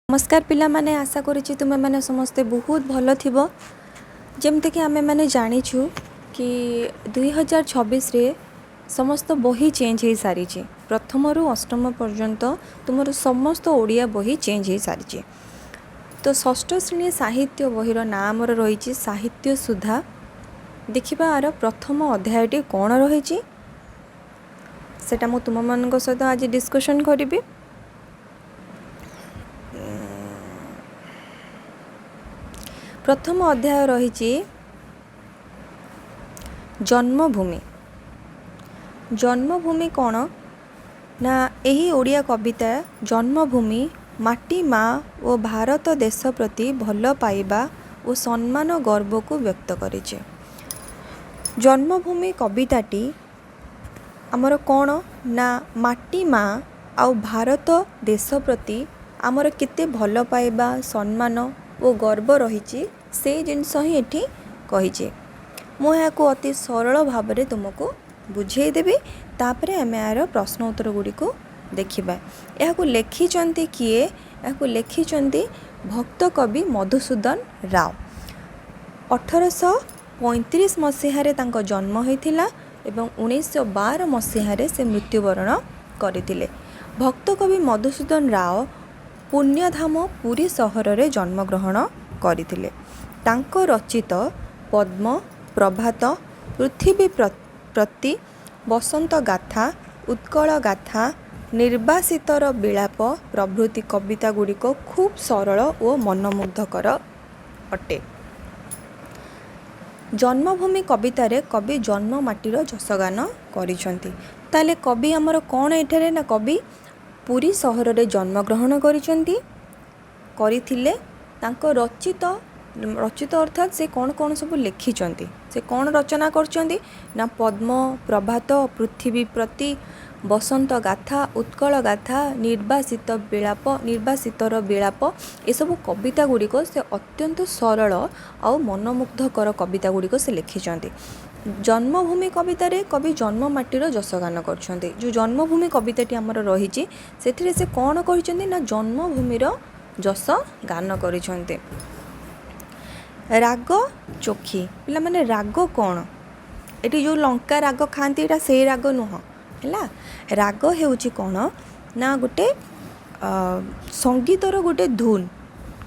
ନମସ୍କାର ପିଲାମାନେ, ଆଶା କରୁଛି ତୁମେମାନେ ସମସ୍ତେ ବହୁତ ଭଲ ଥିବ। ଯେମିତିକି ଆମେମାନେ ଜାଣିଛୁ କି 2026ରେ ସମସ୍ତ ବହି ଚେଞ୍ଜ ହେଇସାରିଛି। ପ୍ରଥମରୁ ଅଷ୍ଟମ ପର୍ଯ୍ୟନ୍ତ ତୁମର ସମସ୍ତ ଓଡ଼ିଆ ବହି ଚେଞ୍ଜ ହେଇସାରିଛି। ତ ଷଷ୍ଠ ଶ୍ରେଣୀ ସାହିତ୍ୟ ବହିର ନାଁ ଆମର ରହିଛି ସାହିତ୍ୟ ସୁଧା। ଦେଖିବା ଆର ପ୍ରଥମ ଅଧ୍ୟାୟଟି କ'ଣ ରହିଛି, ସେଇଟା ମୁଁ ତୁମମାନଙ୍କ ସହିତ ଆଜି ଡିସ୍କସନ୍ କରିବି। ପ୍ରଥମ ଅଧ୍ୟାୟ ରହିଛି ଜନ୍ମଭୂମି। ଜନ୍ମଭୂମି କ'ଣ ନା, ଏହି ଓଡ଼ିଆ କବିତା ଜନ୍ମଭୂମି ମାଟି ମା ଓ ଭାରତ ଦେଶ ପ୍ରତି ଭଲ ପାଇବା ଓ ସମ୍ମାନ ଗର୍ବକୁ ବ୍ୟକ୍ତ କରିଛି। ଜନ୍ମଭୂମି କବିତାଟି ଆମର କ'ଣ ନା, ମାଟି ମା ଆଉ ଭାରତ ଦେଶ ପ୍ରତି ଆମର କେତେ ଭଲ ପାଇବା, ସମ୍ମାନ ଓ ଗର୍ବ ରହିଛି, ସେଇ ଜିନିଷ ହିଁ ଏଠି କହିଛି। ମୁଁ ଏହାକୁ ଅତି ସରଳ ଭାବରେ ତୁମକୁ ବୁଝେଇଦେବି, ତାପରେ ଆମେ ଏହାର ପ୍ରଶ୍ନ ଉତ୍ତର ଗୁଡ଼ିକୁ ଦେଖିବା। ଏହାକୁ ଲେଖିଛନ୍ତି କିଏ? ଏହାକୁ ଲେଖିଛନ୍ତି ଭକ୍ତ କବି ମଧୁସୂଦନ ରାଓ। 1835 ମସିହାରେ ତାଙ୍କ ଜନ୍ମ ହୋଇଥିଲା ଏବଂ 1912 ମସିହାରେ ସେ ମୃତ୍ୟୁବରଣ କରିଥିଲେ। ଭକ୍ତକବି ମଧୁସୂଦନ ରାଓ ପୁଣ୍ୟଧାମ ପୁରୀ ସହରରେ ଜନ୍ମଗ୍ରହଣ କରିଥିଲେ। ତାଙ୍କ ରଚିତ ପଦ୍ମ, ପ୍ରଭାତ, ପୃଥିବୀ ପ୍ରତି, ବସନ୍ତ ଗାଥା, ଉତ୍କଳ ଗାଥା, ନିର୍ବାସିତର ବିଳାପ ପ୍ରଭୃତି କବିତା ଗୁଡ଼ିକ ଖୁବ୍ ସରଳ ଓ ମନୋମୁଗ୍ଧକର ଅଟେ। ଜନ୍ମଭୂମି କବିତାରେ କବି ଜନ୍ମ ମାଟିର ଯଶଗାନ କରିଛନ୍ତି। ତାହେଲେ କବି ଆମର କ'ଣ ଏଠାରେ ନା, କବି ପୁରୀ ସହରରେ ଜନ୍ମଗ୍ରହଣ କରିଥିଲେ। ତାଙ୍କ ରଚିତ, ରଚିତ ଅର୍ଥାତ୍ ସେ କ'ଣ କ'ଣ ସବୁ ଲେଖିଛନ୍ତି, ସେ କ'ଣ ରଚନା କରିଛନ୍ତି ନା, ପଦ୍ମ, ପ୍ରଭାତ, ପୃଥିବୀ ପ୍ରତି, ବସନ୍ତ ଗାଥା, ଉତ୍କଳ ଗାଥା, ନିର୍ବାସିତ ବିଳାପ, ନିର୍ବାସିତର ବିଳାପ, ଏସବୁ କବିତା ଗୁଡ଼ିକ ସେ ଅତ୍ୟନ୍ତ ସରଳ ଆଉ ମନୋମୁଗ୍ଧକର କବିତା ଗୁଡ଼ିକ ସେ ଲେଖିଛନ୍ତି। ଜନ୍ମଭୂମି କବିତାରେ କବି ଜନ୍ମ ମାଟିର ଯଶଗାନ କରିଛନ୍ତି। ଯେଉଁ ଜନ୍ମଭୂମି କବିତାଟି ଆମର ରହିଛି, ସେଥିରେ ସେ କ'ଣ କହିଛନ୍ତି ନା, ଜନ୍ମଭୂମିର ଯଶ ଗାନ କରିଛନ୍ତି। ରାଗ ଚୋଖୀ। ପିଲାମାନେ, ରାଗ କ'ଣ? ଏଠି ଯେଉଁ ଲଙ୍କା ରାଗ ଖାଆନ୍ତି, ଏଇଟା ସେଇ ରାଗ ନୁହଁ, ହେଲା। ରାଗ ହେଉଛି କ'ଣ ନା, ଗୋଟେ ସଙ୍ଗୀତର ଗୋଟେ ଧୁନ୍,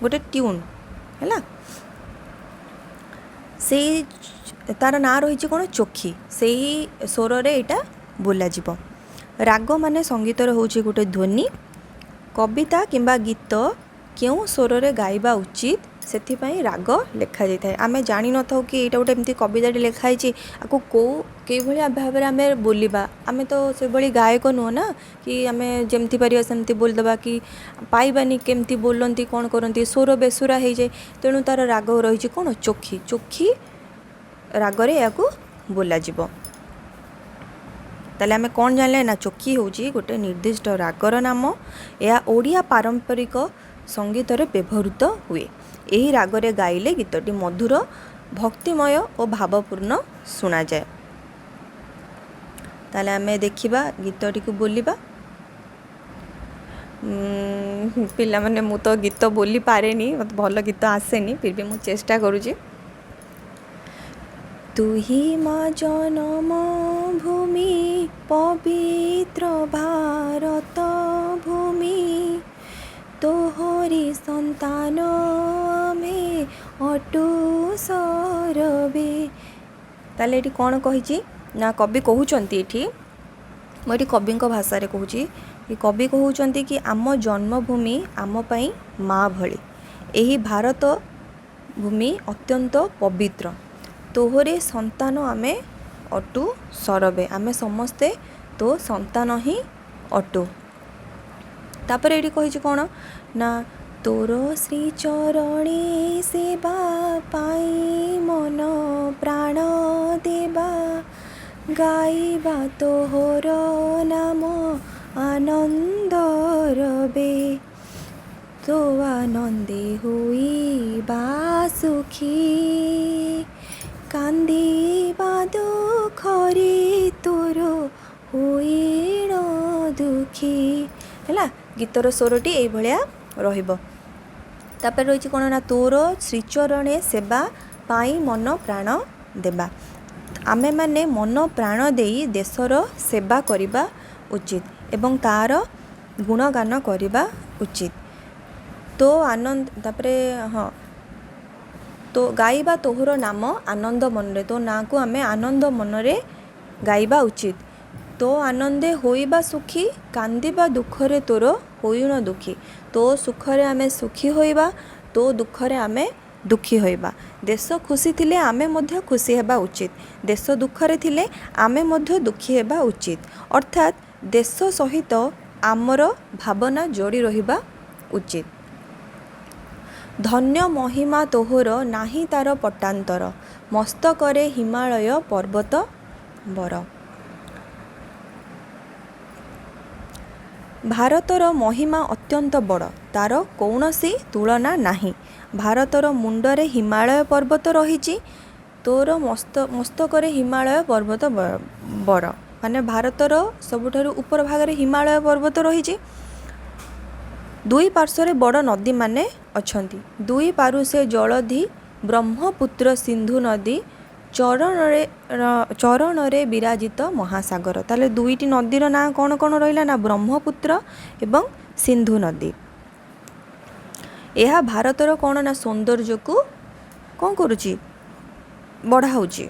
ଗୋଟେ ଟ୍ୟୁନ୍, ହେଲା। ସେଇ ତାର ନାଁ ରହିଛି କ'ଣ? ଚୋଖୀ। ସେଇ ସ୍ୱରରେ ଏଇଟା ବୋଲାଯିବ। ରାଗ ମାନେ ସଙ୍ଗୀତର ହେଉଛି ଗୋଟେ ଧ୍ୱନି। କବିତା କିମ୍ବା ଗୀତ କେଉଁ ସ୍ୱରରେ ଗାଇବା ଉଚିତ, ସେଥିପାଇଁ ରାଗ ଲେଖାଯାଇଥାଏ। ଆମେ ଜାଣିନଥାଉ କି ଏଇଟା ଗୋଟେ ଏମିତି କବିତାଟି ଲେଖା ହେଇଛି, ଆକୁ କେଉଁଭଳିଆ ଭାବରେ ଆମେ ବୋଲିବା। ଆମେ ତ ସେଭଳି ଗାୟକ ନୁହଁ ନା କି ଆମେ ଯେମିତି ପାରିବା ସେମିତି ବୋଲିଦେବା, କି ପାଇବାନି କେମିତି ବୋଲନ୍ତି, କ'ଣ କରନ୍ତି, ସ୍ୱର ବେସୁରା ହେଇଯାଏ। ତେଣୁ ତା'ର ରାଗ ରହିଛି କ'ଣ? ଚୋଖୀ। ଚୋଖୀ ରାଗରେ ଏହାକୁ ବୋଲାଯିବ। ତାହେଲେ ଆମେ କ'ଣ ଜାଣିଲେ ନା, ଚୋଖୀ ହେଉଛି ଗୋଟେ ନିର୍ଦ୍ଦିଷ୍ଟ ରାଗର ନାମ। ଏହା ଓଡ଼ିଆ ପାରମ୍ପରିକ ସଙ୍ଗୀତରେ ବ୍ୟବହୃତ ହୁଏ। ଏହି ରାଗରେ ଗାଇଲେ ଗୀତଟି ମଧୁର, ଭକ୍ତିମୟ ଓ ଭାବପୂର୍ଣ୍ଣ ଶୁଣାଯାଏ। ତାହେଲେ ଆମେ ଦେଖିବା, ଗୀତଟିକୁ ବୋଲିବା। ପିଲାମାନେ, ମୁଁ ତ ଗୀତ ବୋଲି ପାରେନି, ମୋତେ ଭଲ ଗୀତ ଆସେନି, ଫିର୍ ବି ମୁଁ ଚେଷ୍ଟା କରୁଛି। ତୁହି ମା ଜନମ ଭୂମି, ପବିତ୍ର ଭାରତ ଭୂମି, ତୋହରି ସନ୍ତାନ ଆମେ ଅଟୁ ସରବେ। ତାହେଲେ ଏଠି କ'ଣ କହିଛି ନା, କବି କହୁଛନ୍ତି ଏଠି, ମୁଁ ଏଠି କବିଙ୍କ ଭାଷାରେ କହୁଛି କି କବି କହୁଛନ୍ତି କି ଆମ ଜନ୍ମଭୂମି ଆମ ପାଇଁ ମା ଭଳି। ଏହି ଭାରତ ଭୂମି ଅତ୍ୟନ୍ତ ପବିତ୍ର। ତୋହରି ସନ୍ତାନ ଆମେ ଅଟୁ ସରବେ, ଆମେ ସମସ୍ତେ ତୋ ସନ୍ତାନ ହିଁ ଅଟୁ। ତାପରେ ଏଇଠି କହିଛି କ'ଣ ନା, ତୋର ଶ୍ରୀ ଚରଣେ ସେବା ପାଇଁ ମନ ପ୍ରାଣ ଦେବା, ଗାଇବା ତୋହର ନାମ ଆନନ୍ଦ ରବେ, ତୋ ଆନନ୍ଦେ ହୋଇବା ସୁଖୀ, କାନ୍ଦିବା ଦୁଃଖରେ ତୋର ହୋଇଣ ଦୁଃଖୀ। ହେଲା, ଗୀତର ସ୍ୱରଟି ଏଇଭଳିଆ ରହିବ। ତାପରେ ରହିଛି କ'ଣ ନା ତୋର ଶ୍ରୀଚରଣେ ସେବା ପାଇଁ ମନ ପ୍ରାଣ ଦେବା। ଆମେମାନେ ମନ ପ୍ରାଣ ଦେଇ ଦେଶର ସେବା କରିବା ଉଚିତ ଏବଂ ତା'ର ଗୁଣଗାନ କରିବା ଉଚିତ। ତୋ ଆନନ୍ଦ, ତାପରେ ହଁ, ତୋ ଗାଇବା ତୋହର ନାମ ଆନନ୍ଦ ମନରେ। ତୋ ନାଁକୁ ଆମେ ଆନନ୍ଦ ମନରେ ଗାଇବା ଉଚିତ। ତୋ ଆନନ୍ଦେ ହୋଇବା ସୁଖୀ, କାନ୍ଦିବା ଦୁଃଖରେ ତୋର ହୋଇଣ ଦୁଃଖୀ। ତୋ ସୁଖରେ ଆମେ ସୁଖୀ ହୋଇବା, ତୋ ଦୁଃଖରେ ଆମେ ଦୁଃଖୀ ହୋଇବା। ଦେଶ ଖୁସି ଥିଲେ ଆମେ ମଧ୍ୟ ଖୁସି ହେବା ଉଚିତ, ଦେଶ ଦୁଃଖରେ ଥିଲେ ଆମେ ମଧ୍ୟ ଦୁଃଖୀ ହେବା ଉଚିତ। ଅର୍ଥାତ୍ ଦେଶ ସହିତ ଆମର ଭାବନା ଯୋଡ଼ି ରହିବା ଉଚିତ। ଧନ୍ୟ ମହିମା ତୋହର ନାହିଁ ତାର ପଟାନ୍ତର, ମସ୍ତକରେ ହିମାଳୟ ପର୍ବତ ବର। ଭାରତର ମହିମା ଅତ୍ୟନ୍ତ ବଡ଼, ତା'ର କୌଣସି ତୁଳନା ନାହିଁ। ଭାରତର ମୁଣ୍ଡରେ ହିମାଳୟ ପର୍ବତ ରହିଛି। ତୋର ମସ୍ତକରେ ହିମାଳୟ ପର୍ବତ ବର, ମାନେ ଭାରତର ସବୁଠାରୁ ଉପର ଭାଗରେ ହିମାଳୟ ପର୍ବତ ରହିଛି। ଦୁଇ ପାର୍ଶ୍ୱରେ ବଡ଼ ନଦୀମାନେ ଅଛନ୍ତି। ଦୁଇ ପାରୁସେ ଜଳଧି ବ୍ରହ୍ମପୁତ୍ର ସିନ୍ଧୁ ନଦୀ, ଚରଣରେ ବିରାଜିତ ମହାସାଗର। ତାହେଲେ ଦୁଇଟି ନଦୀର ନାଁ କ'ଣ କ'ଣ ରହିଲା ନା ବ୍ରହ୍ମପୁତ୍ର ଏବଂ ସିନ୍ଧୁ ନଦୀ। ଏହା ଭାରତର କ'ଣ ନା ସୌନ୍ଦର୍ଯ୍ୟକୁ କ'ଣ କରୁଛି? ବଢ଼ାଉଛି।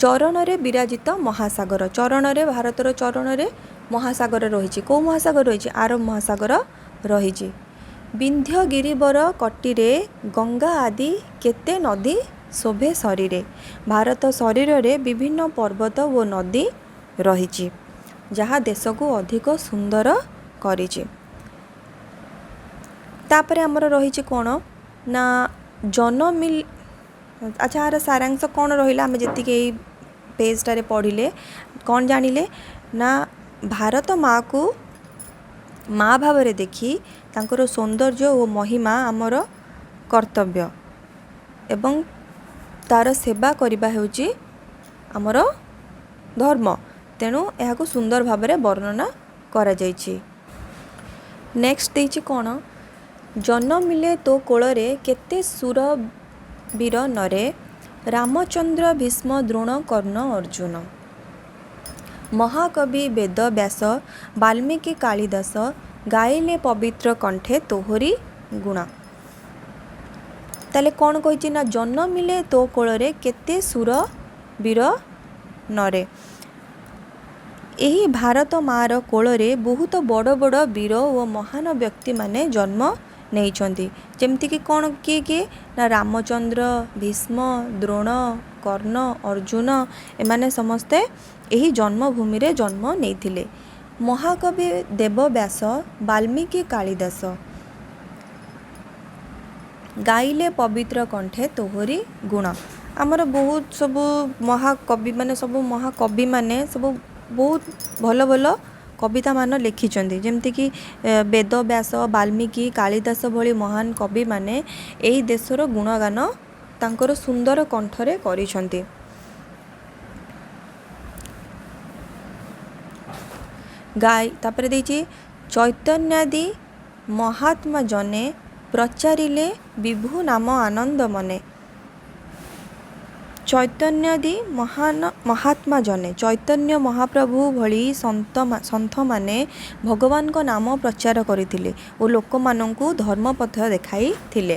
ଚରଣରେ ବିରାଜିତ ମହାସାଗର। ଚରଣରେ, ଭାରତର ଚରଣରେ ମହାସାଗର ରହିଛି। କେଉଁ ମହାସାଗର ରହିଛି? ଆରବ ମହାସାଗର ରହିଛି। ବିନ୍ଧ୍ୟଗିରିବର କଟିରେ ଗଙ୍ଗା ଆଦି କେତେ ନଦୀ ଶୋଭେ ଶରୀରେ। ଭାରତ ଶରୀରରେ ବିଭିନ୍ନ ପର୍ବତ ଓ ନଦୀ ରହିଛି, ଯାହା ଦେଶକୁ ଅଧିକ ସୁନ୍ଦର କରିଛି। ତାପରେ ଆମର ରହିଛି କ'ଣ ନା ଜନମିଲ। ଆଚ୍ଛା, ଏହାର ସାରାଂଶ କ'ଣ ରହିଲା? ଆମେ ଯେତିକି ଏଇ ପେଜ୍ଟାରେ ପଢ଼ିଲେ, କ'ଣ ଜାଣିଲେ ନା ଭାରତ ମାଆକୁ ମା ଭାବରେ ଦେଖି ତାଙ୍କର ସୌନ୍ଦର୍ଯ୍ୟ ଓ ମହିମା ଆମର କର୍ତ୍ତବ୍ୟ ଏବଂ ତା'ର ସେବା କରିବା ହେଉଛି ଆମର ଧର୍ମ। ତେଣୁ ଏହାକୁ ସୁନ୍ଦର ଭାବରେ ବର୍ଣ୍ଣନା କରାଯାଇଛି। ନେକ୍ସଟ ଦେଇଛି କ'ଣ? ଜନମିଲେ ତୋ କୋଳରେ କେତେ ସୁର ବୀର ନରେ, ରାମଚନ୍ଦ୍ର ଭୀଷ୍ମ ଦ୍ରୋଣ କର୍ଣ୍ଣ ଅର୍ଜୁନ। ମହାକବି ବେଦବ୍ୟାସ ବାଲ୍ମୀକି କାଳିଦାସ, ଗାଇଲେ ପବିତ୍ର କଣ୍ଠେ ତୋହରି ଗୁଣ। ତାହେଲେ କ'ଣ କହିଛି ନା ଜନମିଲେ ତୋ କୋଳରେ କେତେ ସୁର ବୀର ନରେ। ଏହି ଭାରତ ମାଆର କୋଳରେ ବହୁତ ବଡ଼ ବଡ଼ ବୀର ଓ ମହାନ ବ୍ୟକ୍ତିମାନେ ଜନ୍ମ ନେଇଛନ୍ତି। ଯେମିତିକି କ'ଣ, କିଏ କିଏ ନା ରାମଚନ୍ଦ୍ର, ଭୀଷ୍ମ, ଦ୍ରୋଣ, କର୍ଣ୍ଣ, ଅର୍ଜୁନ, ଏମାନେ ସମସ୍ତେ ଏହି ଜନ୍ମଭୂମିରେ ଜନ୍ମ ନେଇଥିଲେ। ମହାକବି ଦେବବ୍ୟାସ ବାଲ୍ମୀକି କାଳିଦାସ, ଗାଇଲେ ପବିତ୍ର କଣ୍ଠେ ତୋହରି ଗୁଣ। ଆମର ବହୁତ ସବୁ ମହାକବି ମାନେ, ସବୁ ମହାକବିମାନେ ସବୁ ବହୁତ ଭଲ ଭଲ କବିତାମାନ ଲେଖିଛନ୍ତି। ଯେମିତିକି ବେଦବ୍ୟାସ, ବାଲ୍ମୀକି, କାଳିଦାସ ଭଳି ମହାନ କବିମାନେ ଏହି ଦେଶର ଗୁଣଗାନ ତାଙ୍କର ସୁନ୍ଦର କଣ୍ଠରେ କରିଛନ୍ତି। ଗାଇ, ତାପରେ ଦେଇଛି ଚୈତନ୍ୟାଦି ମହାତ୍ମା ଜନେ, ପ୍ରଚାରିଲେ ବିଭୁ ନାମ ଆନନ୍ଦ ମନେ। ଚୈତନ୍ୟାଦି ମହାନ ମହାତ୍ମା ଜନେ, ଚୈତନ୍ୟ ମହାପ୍ରଭୁ ଭଳି ସନ୍ଥମାନେ ଭଗବାନଙ୍କ ନାମ ପ୍ରଚାର କରିଥିଲେ ଓ ଲୋକମାନଙ୍କୁ ଧର୍ମପଥ ଦେଖାଇଥିଲେ।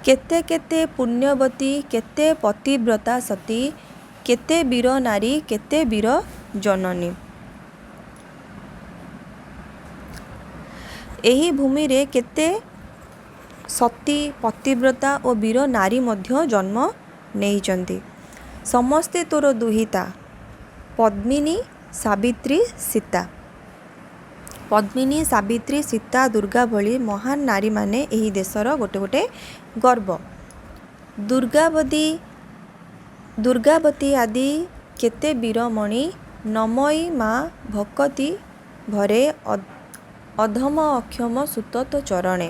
କେତେ କେତେ ପୁଣ୍ୟବତୀ, କେତେ ପତିବ୍ରତା ସତୀ, କେତେ ବୀର ନାରୀ, କେତେ ବୀର ଜନନୀ। ଏହି ଭୂମିରେ କେତେ ସତୀ, ପତିବ୍ରତା ଓ ବୀର ନାରୀ ମଧ୍ୟ ଜନ୍ମ ନେଇଛନ୍ତି। ସମସ୍ତେ ତୋର ଦୁହିତା ପଦ୍ମିନୀ ସାବିତ୍ରୀ ସୀତା। ପଦ୍ମିନୀ, ସାବିତ୍ରୀ, ସୀତା, ଦୁର୍ଗା ଭଳି ମହାନ ନାରୀମାନେ ଏହି ଦେଶର ଗୋଟେ ଗୋଟେ ଗର୍ବ। ଦୁର୍ଗାବତୀ ଆଦି କେତେ ବୀରମଣି, ନମଇ ମା ଭକତି ଭରେ ଅଧମ ଅକ୍ଷମ ସୁତ ତୋ ଚରଣେ।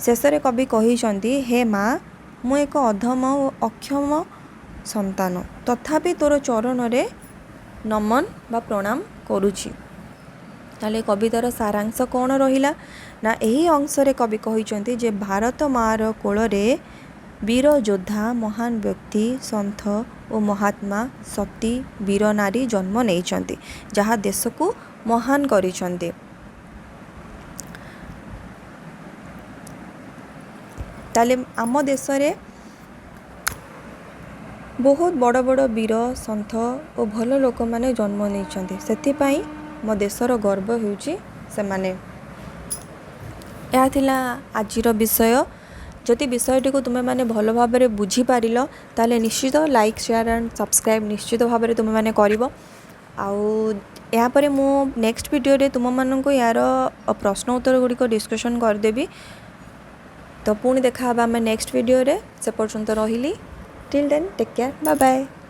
ଶେଷରେ କବି କହିଛନ୍ତି, ହେ ମା, ମୁଁ ଏକ ଅଧମ ଓ ଅକ୍ଷମ ସନ୍ତାନ, ତଥାପି ତୋର ଚରଣରେ ନମନ ବା ପ୍ରଣାମ କରୁଛି। ତାହେଲେ କବିତାର ସାରାଂଶ କ'ଣ ରହିଲା ନା, ଏହି ଅଂଶରେ କବି କହିଛନ୍ତି ଯେ ଭାରତ ମାଆର କୋଳରେ ବୀର ଯୋଦ୍ଧା, ମହାନ ବ୍ୟକ୍ତି, ସନ୍ଥ ଓ ମହାତ୍ମା, ସତୀ, ବୀର ନାରୀ ଜନ୍ମ ନେଇଛନ୍ତି, ଯାହା ଦେଶକୁ ମହାନ କରିଛନ୍ତି। ତାହେଲେ ଆମ ଦେଶରେ ବହୁତ ବଡ଼ ବଡ଼ ବୀର, ସନ୍ଥ ଓ ଭଲ ଲୋକମାନେ ଜନ୍ମ ନେଇଛନ୍ତି। ସେଥିପାଇଁ ମୋ ଦେଶର ଗର୍ବ ହେଉଛି ସେମାନେ। ଏହା ଥିଲା ଆଜିର ବିଷୟ। ଯଦି ବିଷୟଟିକୁ ତୁମେମାନେ ଭଲ ଭାବରେ ବୁଝିପାରିଲ, ତାହେଲେ ନିଶ୍ଚିତ ଲାଇକ୍, ସେୟାର ଆଣ୍ଡ ସବସ୍କ୍ରାଇବ୍ ନିଶ୍ଚିତ ଭାବରେ ତୁମେମାନେ କରିବ। ଆଉ ଏହାପରେ ମୁଁ ନେକ୍ସଟ ଭିଡ଼ିଓରେ ତୁମମାନଙ୍କୁ ଏହାର ପ୍ରଶ୍ନ ଉତ୍ତର ଗୁଡ଼ିକ ଡିସ୍କସନ୍ କରିଦେବି। ତ ପୁଣି ଦେଖା ହେବା ଆମେ ନେକ୍ସଟ ଭିଡ଼ିଓରେ। ସେ ପର୍ଯ୍ୟନ୍ତ ରହିଲି। Till then, take care, bye bye.